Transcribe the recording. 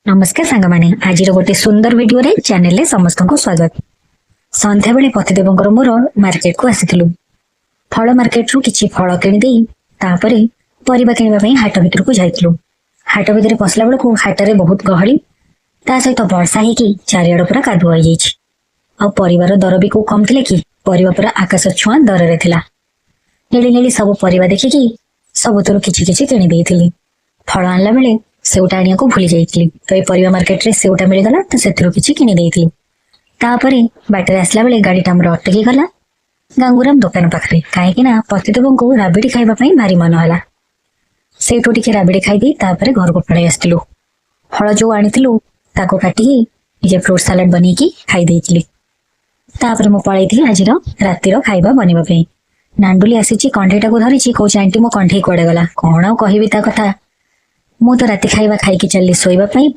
ନମସ୍କାର ସାଙ୍ଗମାନେ, ଆଜିର ଗୋଟେ ସୁନ୍ଦର ଭିଡିଓରେ ଚ୍ୟାନେଲରେ ସମସ୍ତଙ୍କୁ ସ୍ୱାଗତ। ସନ୍ଧ୍ୟାବେଳେ ପତିଦେବଙ୍କର ମୋର ମାର୍କେଟକୁ ଆସିଥିଲୁ। ଫଳ ମାର୍କେଟରୁ କିଛି ଫଳ କିଣିଦେଇ ତାପରେ ପରିବା କିଣିବା ପାଇଁ ହାଟ ଭିତରକୁ ଯାଇଥିଲୁ। ହାଟ ଭିତରେ ପଶିଲା ବେଳକୁ ହାଟରେ ବହୁତ ଗହଳି, ତା ସହିତ ବର୍ଷା ହେଇକି ଚାରିଆଡ ପୁରା କାଦୁଅ ହେଇଯାଇଛି। ଆଉ ପରିବାର ଦର ବି କୋଉ କମ ଥିଲା କି? ପରିବା ପୁରା ଆକାଶ ଛୁଆଁ ଦରରେ ଥିଲା। ନେଳି ନେଳି ସବୁ ପରିବା ଦେଖିକି ସବୁଥିରୁ କିଛି କିଛି କିଣି ଦେଇଥିଲି। ଫଳ ଆଣିଲା ବେଳେ ସେଉଟା ଆଣିବାକୁ ଭୁଲି ଯାଇଥିଲି, ତ ଏଇ ପରିବା ମାର୍କେଟରେ ସେଉଟା ମିଳିଗଲା, ତ ସେଥିରୁ କିଛି କିଣି ଦେଇଥିଲି। ତାପରେ ବାଟରେ ଆସିଲା ବେଳେ ଗାଡିଟା ଆମର ଅଟକି ଗଲା ଗାଙ୍ଗୁରାମ ଦୋକାନ ପାଖରେ, କାହିଁକି ନା ପତିଦେବଙ୍କୁ ରାବିଡି ଖାଇବା ପାଇଁ ଭାରି ମନ ହେଲା। ସେଇଠୁ ଟିକେ ରାବିଡି ଖାଇଦେଇ ତାପରେ ଘରକୁ ପଳେଇ ଆସିଥିଲୁ। ଫଳ ଯୋଉ ଆଣିଥିଲୁ, ତାକୁ କାଟିକି ଟିକେ ଫ୍ରୁଟ ସାଲାଡ ବନେଇକି ଖାଇ ଦେଇଥିଲି। ତାପରେ ମୁଁ ପଳେଇଥିଲି ଆଜିର ରାତିର ଖାଇବା ବନେଇବା ପାଇଁ। ନାଣ୍ଡୁଲି ଆସିଛି, କଣ୍ଢେଇଟାକୁ ଧରିଛି, କହୁଛି, "ଆଣ୍ଟି, ମୋ କଣ୍ଢେଇ କୁଆଡେ ଗଲା?" କଣ ଆଉ କହିବି ତା କଥା। ମୁଁ ତ ରାତି ଖାଇବା ଖାଇକି ଚାଲିଲି ଶୋଇବା ପାଇଁ।